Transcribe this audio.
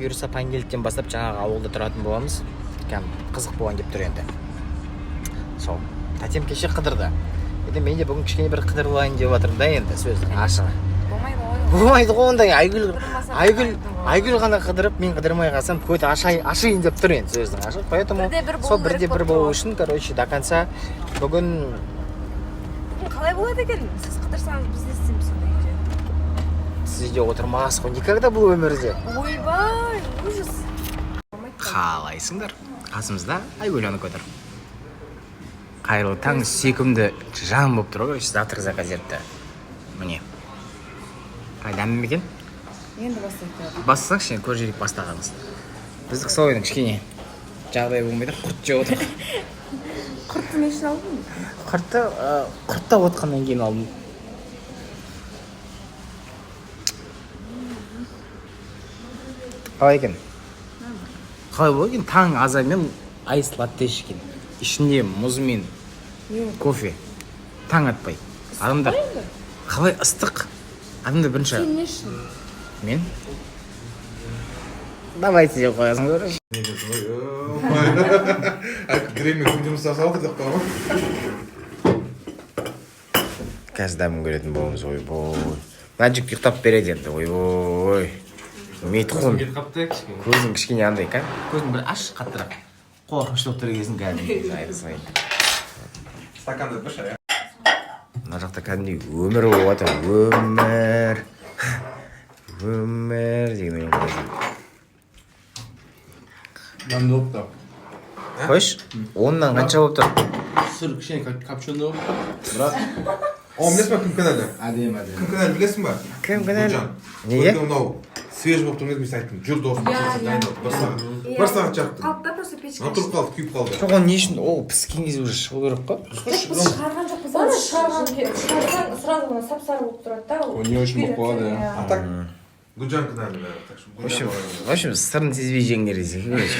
Бұйырса, понедельниктен бастап жаңағы ауылда тұратын боламыз. Кәдімгі қызық болайын деп тұр енді. Сол тәтем кеше қыдырды енді, мен де бүгін кішкене бір қыдырып алайын деп жатырмын да енді, сөздің ашығы. Болмайды ғой. Болмайды ғой ондай. Айгүл, Қыдырмаса Айгүл, болмайды ғой. Айгүл ғана қыдырып, мен қыдырмай қалсам, көт ашайын деп тұр енді, сөздің ашығы. Поэтому Бірде бір болу сол бірде керек бір болып болу тұр ғой. үшін, короче, до конца бүгін. Бүгін қалай болады екен? Сіз қыдырсаңыз, біз не істейміз сонда үйде? Сіз үйде отырмас қой никогда бұл өмірде. Ойбай, ужас. Қалайсыңдар? Қасымызда Айгүл анык отыр. Қайырлы таң! Сүйкімді жан болып тұр ғой. Короче, завтрак заказ етті міне. Қай, дәмді ме екен? Енді бастайды. Бассаңшы енді, көріп жіберейік бастағанымыз. Біздікі сол енді, кішкене жағдай болмай тұр, құрт жеп отырмық. Құртты не үшін алдың? Құртты құрттап отқаннан кейін алдым. Қалай екен, қалай болады екен? Таң азанмен айс латте ішкен, ішінде мұз мен кофе, таң атпай адамдар қалай ыстық адамдар бірінші. Сен не үшін? Мен давайте деп қоясың, короче. Греммен кім жұмыс жасап жатыр деп қоямын. Қазір дәмін көретін боламыз. Ойбой, мына жігіт ұйықтап береді енді. Ойбой, Митхун. Кетіп қалыпты кішкене. Көзің кішкене андай кән, көзің бір аш, қаттырақ қорқынышты болып тұр екенсің кәдімгідей, айта салайын. Стаканды бір шай. Мына жақта кәдімгідей өмір болып жатыр. Өмір, өмір деген өлең қойсын. Дәмді болып тұр. Қойшы, 10-нан қанша болып тұр? Сыр кішкене копченый болып тұр, бірақ Оны білесің ба, кім кінәлі? Әдемі, әдемі. Кім кінәлі, білесің ба? Кім кінәлі? Гүлжан. Неге? Өйткені мынау свежий болып тұр, мен айттым, жүр, досым, дайындалып бір сағат, бір сағат жаттым. Қалды да, просто печка. Мына тұрып қалды, күйіп қалды. Жоқ, оны не үшін? Ол піскен кезде уже шығу керек қой. Біз шығарған жоқпыз. Оны шығарған, шығарсаң, сразу мына сап сары болып тұрады да. Ол не очень болып қалады, иә. А так Гүлжан кінәлі бәрі, так что В общем, Гүлжан. в общем, сырын сезбей жеңдер десең, короче.